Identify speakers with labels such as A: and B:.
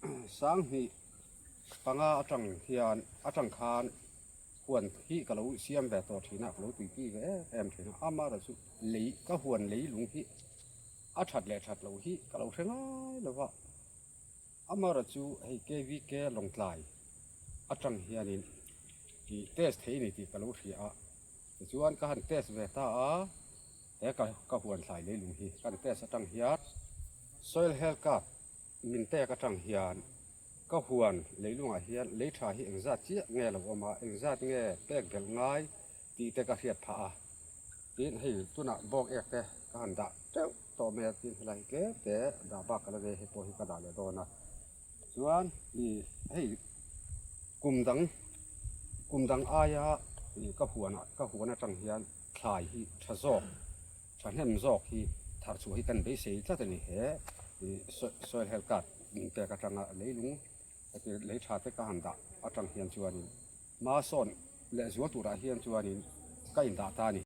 A: 2005 atang hian atang khan huan hi ka lo siam ve tawh thin a, ka lo tuipui ve em em thin a, amaherawh chu lei ka huan leilung hi a that leh that loh hi ka lo hre ngai lo va, amaherawh chu hei KVK Lawngtlai atang hianin ih test thei a ni tih ka lo hria a, tichuan ka han test ve ta a. He ka huan thlai leilung hi kan test atang hian soil health card min pek atang hian ka huan leilungah hian lei tha hi engzat chiah nge lo awm a, engzat nge pek belh ngai tih te ka hriat phah a. Tin hei tunah bawk ek te ka han dah teuh tawh mai a, tin helai hi tlem te dah bak ka la nei hei pawh hi ka dah leh dawn a. Chuan ih hei kum dang kum dang aia ih ka huanah ka huan atang hian Thlai hi tha zawk, thahnem zawk hi thar chhuah hi kan beisei tlat a ni. He soil health card min pek atanga leilung lei tha te ka han dah atang hian chuanin hma sawn leh zual turah hian chuanin ka indah ta a ni.